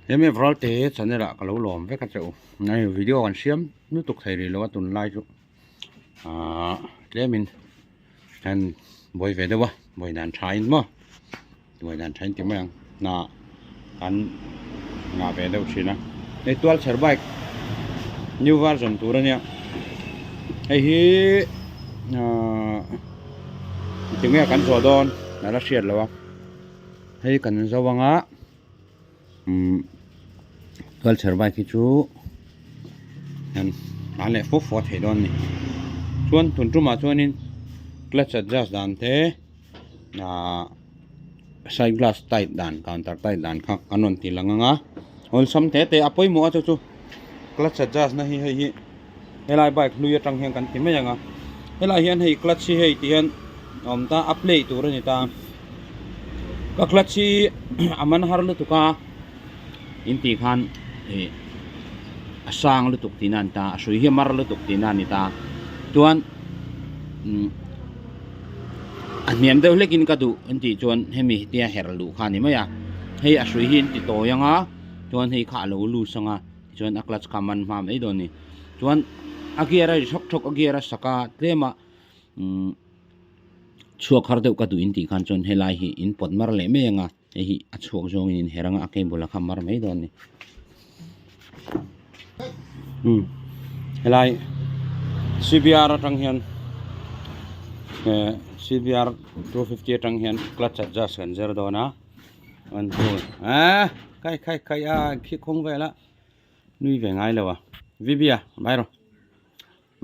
Hemi Valte channel ah ka lo lawm vek a che u. Hei video kan siam lutuk thei rih lo a tunlai chu ahh tlemin hian buai ve deuh a buai dan tha in maw buai dan tha in ti mai ang hna kan ngah ve deuh thin a. Hei tualchher bike new version tur a nia hei hi ahh tinge kan zawh dawn a la hriat loh a hei kan zo anga. Umm culture bike hi chu hian a leh fawp fawp thei dawn a ni chuan tun tumah chuanin clutch adjust dan te ahh side glass tight dan counter tight dan kha an rawn ti lang ang a awlsam te te a pawimawh a chu chu clutch adjust na hi hei hi helai bike hlui atang hian kan ti mai ang a helai hian hei clutch hi hei ti hian a awm ta a play tur a ni ta ka clutch hi a man har lutuk a in tih khan ih a sang lutuk tihna a ni ta a hrui hi a mar lutuk tihna a ni ta chuan umm a hniam deuh hlek in ka duh an tih chuan hemi tia herh luh kha a ni mai a hei a hrui hi an ti tawi ang a chuan hei kha a lo loose ang a. Chuan a clutch kha man hma mai dawn a ni. Chuan a gear a ri thawk thawk a gear a sak a tlem a umm chhuak har deuh ka duh in tih khan chuan helai hi in pawt mar leh mai ang a hei hi a chhuak zawng in inher ang a a cable a kha mar mai dawn a ni. Umm helai C_B_R atang hian eh C_B_R 250 atang hian clutch adjust kan zir dawn a. An hmu a kai khai khai a khi khawng vel a nui ve ngai lo a V_B a vai rawh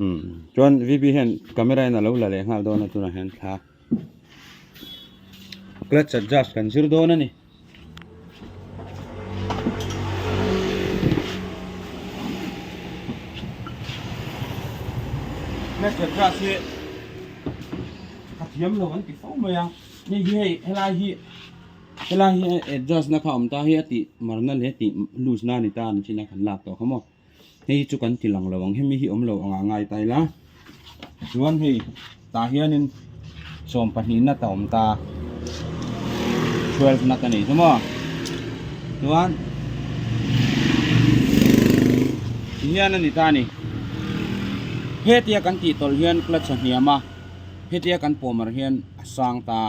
umm chuan V_B hian camera in a lo la leh nghal dawn a tunah hian thla clutch adjust kan zir dawn a ni. Clutch adjust hi ka thiam lo an ti fo mai a. Hei hi hei helai hi helai hi adjust na kha a awm ta hi a tih marna leh tih loose na a ni ta a ni chin a kan lak tawh kha maw hei hi chu kan ti lang lo ang hemi hi awm lo ang ah ngai ta ila chuan hei tah hianin 12 nut a awm ta 12 nut a nih chu maw chuan tihian a ni ta a ni hetia kan tih tawlh hian clutch a hniam a. Hetia kan pawmar hian a sang ta.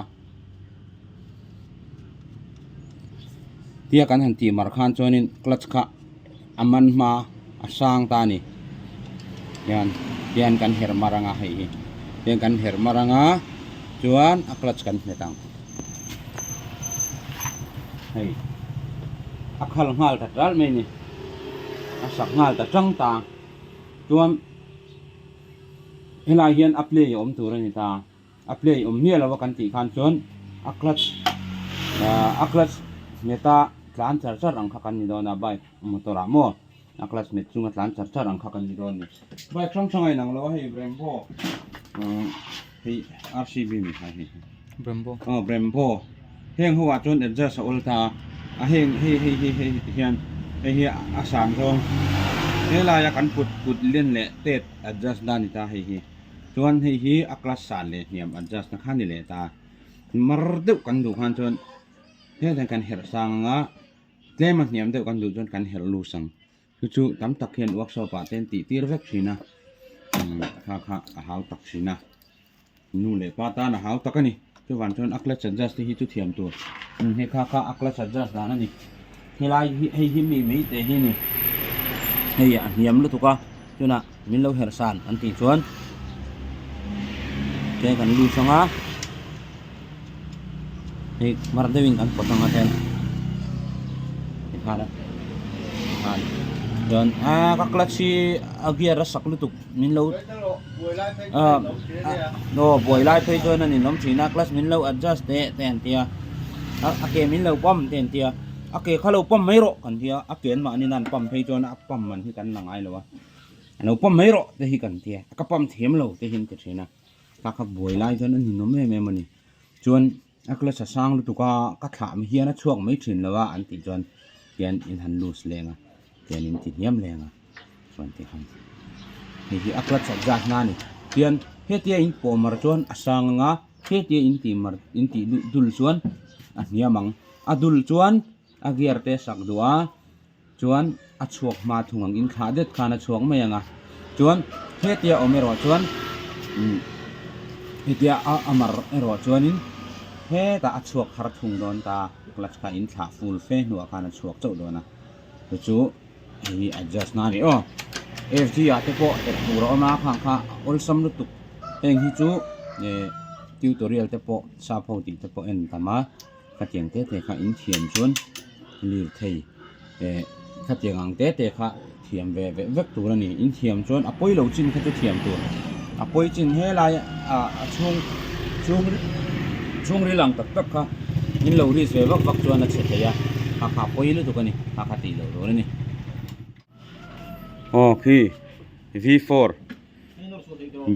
Tia kan han tih mar khan chuanin clutch kha a man hma a sang ta a ni. Hian hian kan her mar anga hei hi hian kan her mar anga chuan a clutch kan hmet ang. Hei a khal nghal ta ṭalh mai a ni. A sak nghal ta ṭang ta chuan. Helai hian a play awm tur a ni ta, a play awm miah lo a kan tih khan chuan a clutch ahh a clutch nghet a tlan char char ang kha kan ni dawn a bike motor ah maw a clutch nghet chunga tlan char char ang kha kan ni dawn a ni. Bike hrang hrang a inang lo a hei Brembo ahh hei R_C_B mi kha hei Brembo aw Brembo heng ho ah chuan adjust a awl ta a heng hei hei hei hei hian hei hi a sang zawng helaia kan kut kut len leh tet adjust na a ni ta hei hi chuan hei hi a class san leh hniam adjust na kha a ni leh ta mar deuh kan duh khan chuan helai kan herh sang anga tlem a hniam deuh kan duh chuan kan herh loose ang chu chu tam tak hian workshop ah te an tih tir vek thin a kha kha a hau tak thin a. Nu leh pa tan a hau tak a ni. Chuvang chuan a clutch adjust te hi chu thiam tur. Hei kha kha a clutch adjust dan a ni. Helai hi hei hi mi mai te hi ni. Hei a hniam lutuk a chunah min lo herh san an tih chuan te kan loose ang a. Hei mar deuhin kan pawt ang a then tikhan a tikhan chuan a ka clutch hi a gear a sak lutuk min lo ah aw buai lai phei chuan a ninawm thin a clutch min lo adjust teh te an tia a ke min lo pump te an tia a ke kha lo pump mai rawh kan tia a ke an mahni nan pump phei chuan a pump man hi kan la ngai lo a lo pump mai rawh te hi kan tia ka pump thiam lo te hi an ti thin a. Ka kha buai lai chuan a ninawm em em a ni. Chuan a clutch a sang lutuk a, ka thlah mi hian a chhuak mai thin lo a an tih chuan hian in han loose leng a, tian in ti hniam leng a chuan ti han hei hi a clutch adjust na a ni. Tian hetia in pawh mar chuan a sang ang a, hetia in tih mar in tih dul chuan a hniam ang. A dul chuan a gear te a sak duh a. Chuan a chhuak hma thung ang in thlah det khan a chhuak mai ang a. Chuan hetia awm erawh chuan umm hetia a a mar erawh chuanin hetah a chhuak har thung dawn ta clutch kha in thlah full fe hnuah khan a chhuak chauh dawn a. Chu chu hei hi adjust na a ni aw. F_g ah te pawh ep tur a awm a khang kha a awlsam lutuk heng hi chu eh tutorial te pawh sap ho tih te pawh en tam a. Khatiang te te kha in thiam chuan lirthei eh khatiang ang te te kha thiam ve vek vek tur a ni. In thiam chuan a pawi lo chin kha chu thiam tur. A pawi chin helai ah a chhung chhung chhung ril ang tak tak kha in lo risk ve vak vak chuan a chhe thei a, kha kha pawi lutuk a ni. Kha kha tih loh tur a ni. Aw khi V4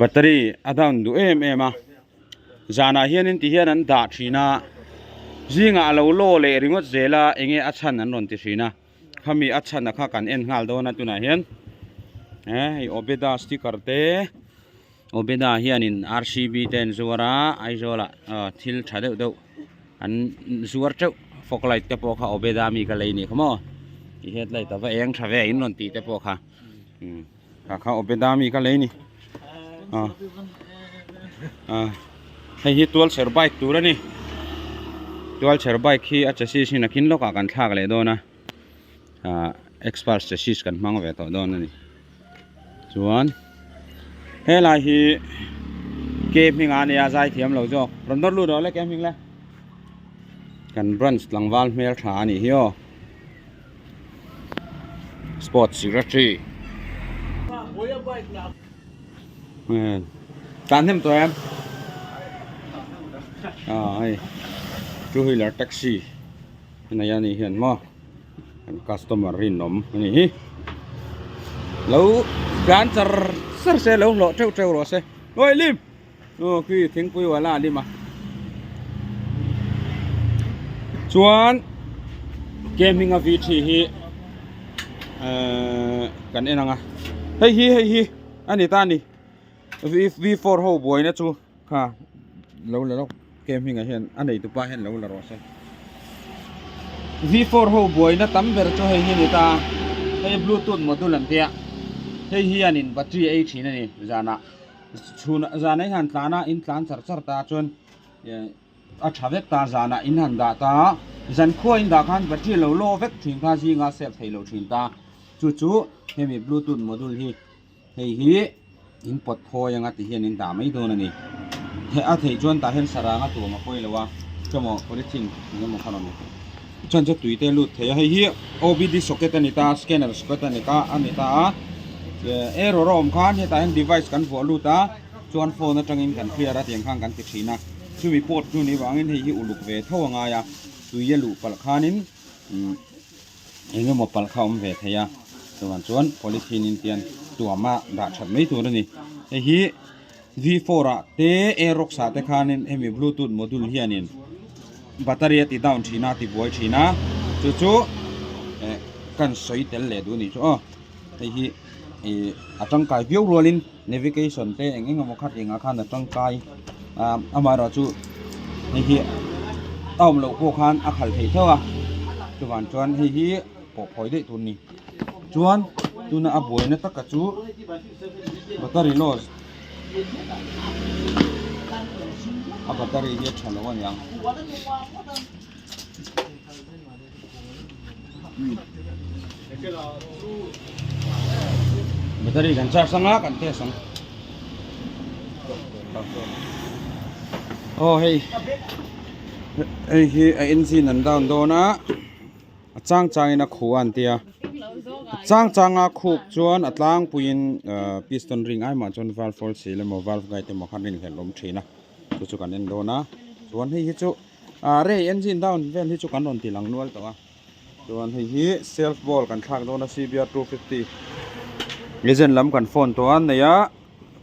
battery a down duh em em a. Zanah hianin ti hian an dah thin a, zingah a lo law leh ringawt zel a, enge a chhan an rawn ti thin a, khami a chhan a kha kan en nghal dawn a tunah hian eh hei Obeda sticker te Obeda hianin R_C_B te an zuar a Aizawl ah ah thil tha deuh deuh an zuar teuh fog light te pawh kha Obeda mi ka lei nih kha maw ti headlight a va eng tha ve in rawn tih te pawh kha umm. Kha kha Obeda mi ka lei ni. Ah. Ah. Hei hi tual chher bike tur a ni. Tual chher bike hi a chassis hi nakin lawkah kan thlak leh dawn a. Ah Xpulse chassis kan hmang ve tawh dawn a ni. Chuan helai hi ke hmingah a nia zai thiam lo zawk. Rawn nawr lut rawh le ke hming le. Kan branch tlangval hmel tha a nih hi aw. Sports secretary tan hnem tawh em ah hei two wheeler taxi a nei a nih hian maw kan customer rinawm a nih hi lo tlan char char se lo hlawh teuh teuh rawh se awi lim aw khi thingpui wala a lim a chuan ke hminga v three hi ehh kan en ang a hei hi hei hi a ni ta a ni v four ho buaina chu kha lo la lawk ke hmingah hian a neitupa hian lo la rawh se v four ho buaina tam ber chu hei hi a ni ta a hei bluetooth module an tia hei hianin battery a ei thin a ni zanah. Chhunah zan in han tlan a, in tlan char char ta chuan a tha vek ta, zanah in han dah ta a, zankhua in dah khan battery lo law vek thin kha zinga save theih loh thin ta, chu chu hemi bluetooth module hi hei hi in pawt phawi anga ti hian in dah mai dawn a ni. A theih chuan tah hian sarang a tuam a pawi lo a, chawmaw polythene eng emaw kha rawn ni chuan chu tui te a lut thei a, hei hi OBD socket a ni ta, scanner socket a ni ta a ni ta a. Error a awm khan hetah hian device kan vuah lut a chuan phone atangin kan clear a tiang khan kan ti thin a chumi port chu ni vangin hei hi uluk ve tho a ngai a tui a luh palh khanin eng emaw palh kha a awm ve thei a chuan chuan polythene in tian tuam a dah that mai tur a ni hei hi V four ah te aerox ah te khanin hemi bluetooth module hianin battery a ti down thin a ti buai thin a chu chu eh kan sawi tel leh duh a nih chu aw. Hei hi ih a tangkai viau rualin navigation te eng eng emaw khat engah khan a tangkai ah amaherawhchu hei hi a awm loh pawh khan a khalh theih theuh a chuvang chuan hei hi pawh phawi daih tur a ni chuan tuna a buaina taka chu battery loss a battery hi a tha lo a niang. Battery kan charge anga kan test ang aw hei hei hi a engine an down dawn a a chang chang in a khuh a an tia a chang chang a khuk chuan a tlangpuiin ah piston ring ai mah chuan valve fall seal emaw valve guide emaw khan rin hlelh awm thin a chu chu kan en dawn a chuan hei hi chu. Ah rei engine down vel hi chu kan rawn ti lang nual tawh a chuan hei hi self ball kan thlak dawn a cbr 250 agent lam kan phone tawh a nei a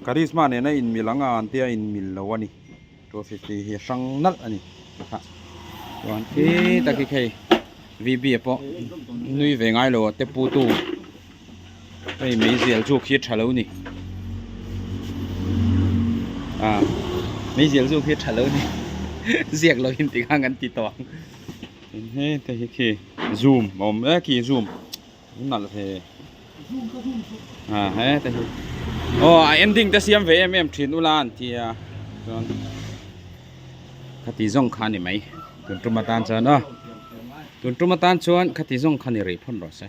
karizma nena in mil ang a an tia in mil lo a ni 250 hi a hrang nalh a ni kha chuan khi tak hi khei vb a pawh nui ve ngai lo a te pu tu hei meizial chu khi a tha lo ni ah meizial chu khi a tha lo ni ziak lo in ti khan kan ti tawh ang hei te hi khi zoom a awm e khi zoom. Nalh ve. A he te hi. Aw a ending te siam ve em em thin ula an ti a. Chuan khati zawng kha a ni mai. Tun tum atan chuan aw. Tun tum atan chuan khati zawng kha ni rih phawt rawh se.